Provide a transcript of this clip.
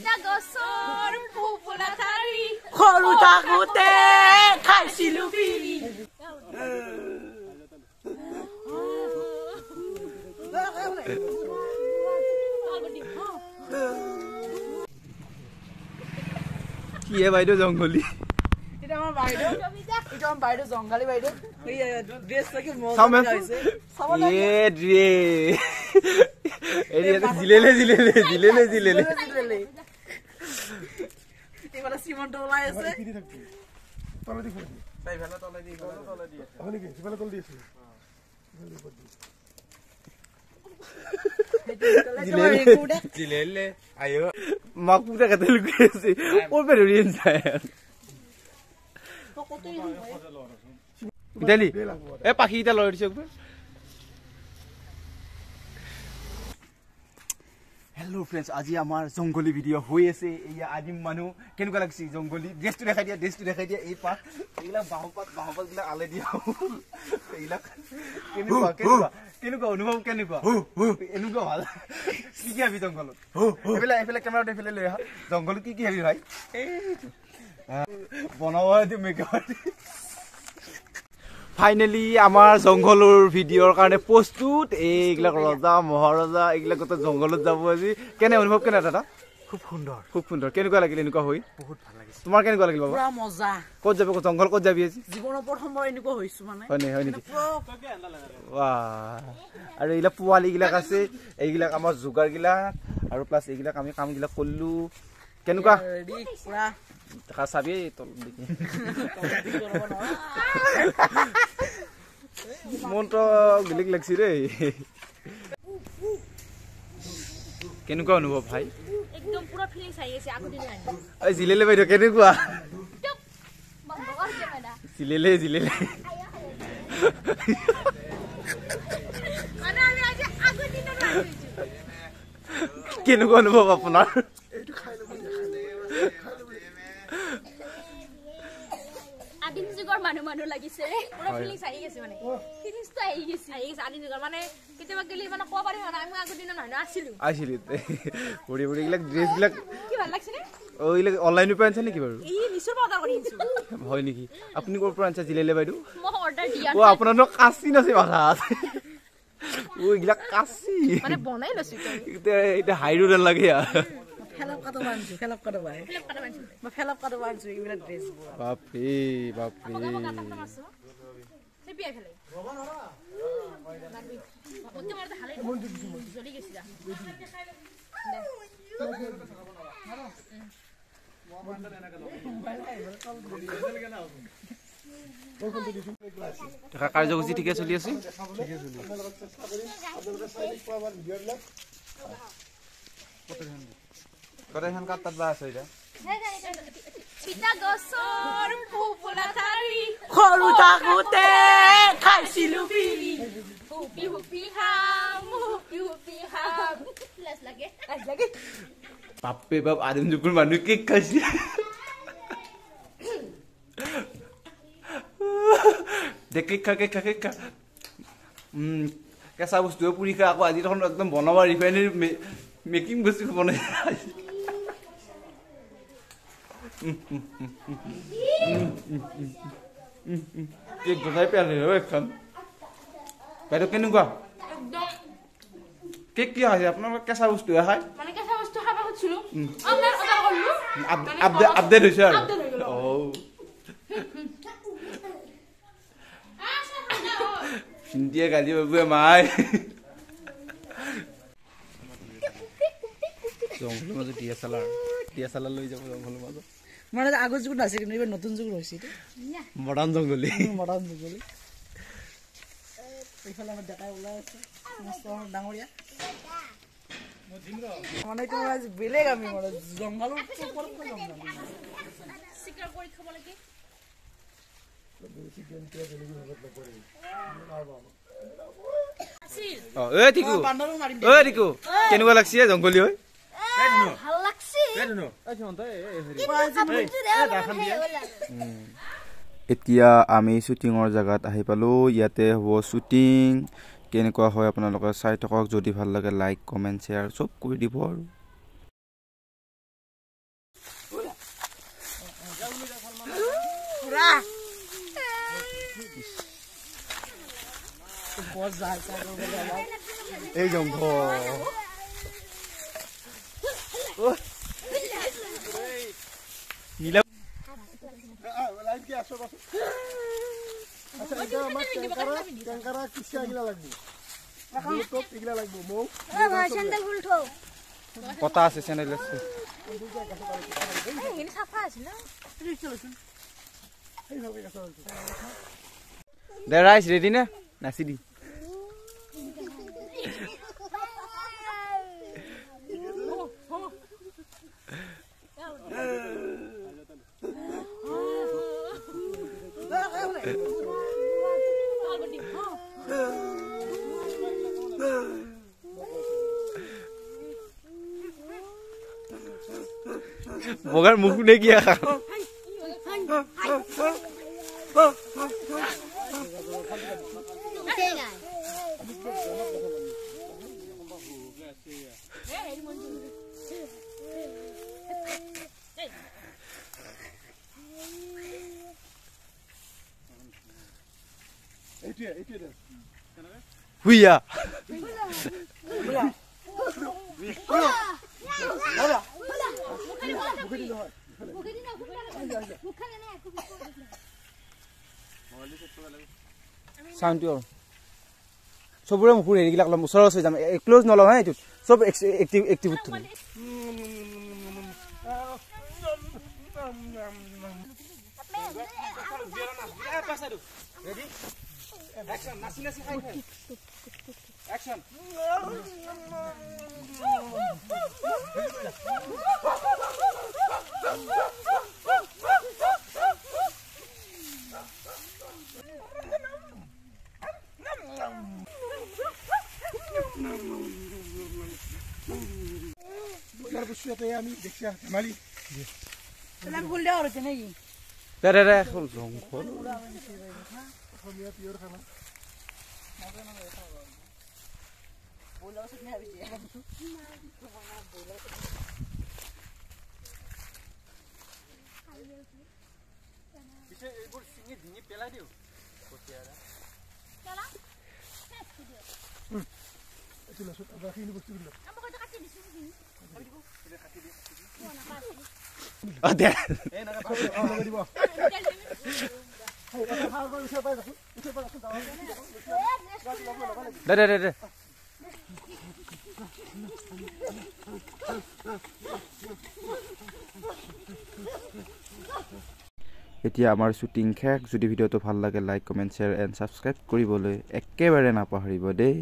গছৰ ফোপোলা ঠাৰি সৰু থাকোতে খাইছিলো বিৰি। কি হে বাইদেউ জংঘলী? এটা আমাৰ বাইদেউ, এটা আমাৰ বাইদেউ জংঘলী বাইদেউ। এই ড্ৰেছ কি মজা হৈছে। এ ড্ৰেছ এই জিলেলে জিলেলে জিলেলে জিলেলে এইফালে চিমন্ত ওলাই আছে। মাক পুৰা কাতে লুকাই আছে, ক'ৰ পৰা ধৰি আনিছা? এ পাখি কেইটা লৰাই দিছে। হেল্ল' ফ্ৰেণ্ডছ, আজি আমাৰ জংঘলী ভিডিঅ' হৈ আছে। এয়া আদিম মানুহ কেনেকুৱা লাগিছে জংঘলী ড্ৰেছটো দেখাই দিয়া, ড্ৰেছটো দেখাই দিয়া। এই পাত এইবিলাক বাঁহপাত, বাঁহপাতবিলাক আলে দিয়া এইবিলাক। কেনেকুৱা কেনেকুৱা কেনেকুৱা অনুভৱ, কেনেকুৱা এনেকুৱা ভাল? কি কি ভাবি জংঘলত? এইফালে এইফালে কেমেৰাটো এইফালে লৈ আহা। জংঘলত কি কি ভাবি ভাই? এই বনাব মেকআপ। ফাইনেলি আমাৰ জংঘলৰ ভিডিঅ'ৰ কাৰণে প্ৰস্তুত। এইবিলাক ৰজা মহাৰজা এইবিলাক গোটেই জংঘলত যাব আজি। কেনে অনুভৱ, কেনে দাদা? খুব সুন্দৰ, খুব সুন্দৰ। কেনেকুৱা লাগিল এনেকুৱা হৈ? বহুত ভাল লাগিছে। তোমাৰ কেনেকুৱা লাগিল বাবা? পুৰা মজা। ক'ত যাবি, জংঘল ক'ত যাবি আজি? জীৱনৰ প্ৰথমবাৰ এনেকুৱা হৈছো মানে। হয় নে, হয় নেকি? আৰু এইবিলাক পোৱালিবিলাক আছে, এইবিলাক আমাৰ যোগাৰবিলাক আৰু প্লাছ এইবিলাক আমি কামবিলাক কৰিলো। কেনেকুৱা দেখা চাবি তলত দেখি মনটো বেলেগ লাগছি দেই। কেনেকুৱা অনুভৱ ভাই? একদম পুৰা ফিলিংছ আহি আছে আগৰ দিন। এই জিলেলে বাইদেউ কেনেকুৱা? জিলেলে জিলেলে কেনেকুৱা অনুভৱ আপোনাৰ? আদিম যুগৰ মানুহ মানুহ লাগিছে, পুৰা ফিলিংছ আহি গৈছে মানে। ফিলিংছটো আহি গৈছে, আহি গৈছে আদিম যুগৰ মানে। কেতিয়াবা গেলি মানে ক'ব পাৰিম মানে আমি আগৰ দিনৰ মানুহ আছিলো। আছিলো বঢ়ি বঢ়ি। এইবিলাক ড্ৰেছবিলাক কি ভাল লাগিছে নে? অ, এইবিলাক অনলাইনৰ পৰা আনিছে নেকি বাৰু? এই মিছৰ পৰা অৰ্ডাৰ কৰি আনিছো। হয় নেকি? আপুনি ক'ৰ পৰা আনিছে জিলেলে বাইদেউ? মই অৰ্ডাৰ দিয়া। অ, আপোনাৰ ন কাচি নাছে মাথাত। অ, এইবিলাক কাচি মানে বনাই লৈছো এতিয়া। এতিয়া হাইৰো নালাগে। ফেলপ কাটব আনিছো, ফেলপ কাটব, মই ফেলপ কাটব আনিছো এইবিলাক ড্ৰেছবোৰ। বাপৰে বাপৰে। কাৰ্যসূচী ঠিকে চলি আছে। গছৰ ফোপোলা ঠাৰি সৰু থাকোতে খাইছিলো বিৰি। হুপি হুপি খাম, হুপি হুপি খাম। লাজ লাগে, লাজ লাগে। বাপৰে বাপ, আদিম যুগৰ মানুহ কেক খাইছে দে। কেক খা, কেক খা, কেক খা। কেঁচা বস্তুৱে পুৰি খা আকৌ। আজি দেখোন একদম বনাব ৰিফাইনেৰী মেকিং বস্তু বনাই। কেক বনাই পেলাই এখন। বাইদেউ কেনেকুৱা কেক? কি খাইছে আপোনালোকে? কেঁচা বস্তুহে খায়। মানে কেঁচা বস্তু খাব খুজিছিলো, অনলাইন অৰ্ডাৰ কৰিলো, আপডেট হৈছে আৰু। অ, ভিন্দিয়ে গালি বাবুৱে মাই জংঘলৰ মাজত DSLR, DSLR লৈ যাব জংঘলৰ মাজত। মানে আগৰ যুগত নাছিল, কিন্তু এইবাৰ নতুন যুগৰ হৈছে, এইটো মডাৰ্ণ জংঘলী, মডাৰ্ণ জংঘলী। এইফালে আমাৰ ডেকাই ওলাই আছে, মস্ত ডাঙৰীয়া। মানে এইটো বেলেগ, আমি মানে জংঘলৰ ওপৰত জংঘল চিকাৰ কৰি খাব লাগে। কেনেকুৱা লাগছে জংঘলী হৈ? ভাল লাগছে। এতিয়া আমি শ্বুটিঙৰ জেগাত আহি পালোঁ। ইয়াতে হ'ব শ্বুটিং। কেনেকুৱা হয় আপোনালোকে চাই থাকক। যদি ভাল লাগে লাইক, কমেণ্ট, শ্বেয়াৰ চব কৰি দিব আৰু। এই জংঘল নীলা কথা আছে চেনেল আছে দে ৰাইজ ৰেডি নে নাচি দি বগাৰ মুখ নে কি হুইয়া চাউণ্ডটো চবৰে মুখৰ হেৰিবিলাক ল'ম ওচৰৰ ওচৰ যাম ক্ল'জ নলওঁ হা এইটোত চব এক্টিভ এক্টিভত থাকিম এতিয়া আমাৰ শ্বুটিং শেষ। যদি ভিডিঅ'টো ভাল লাগে like comment share and subscribe কৰিবলৈ একেবাৰে নাপাহৰিব দেই।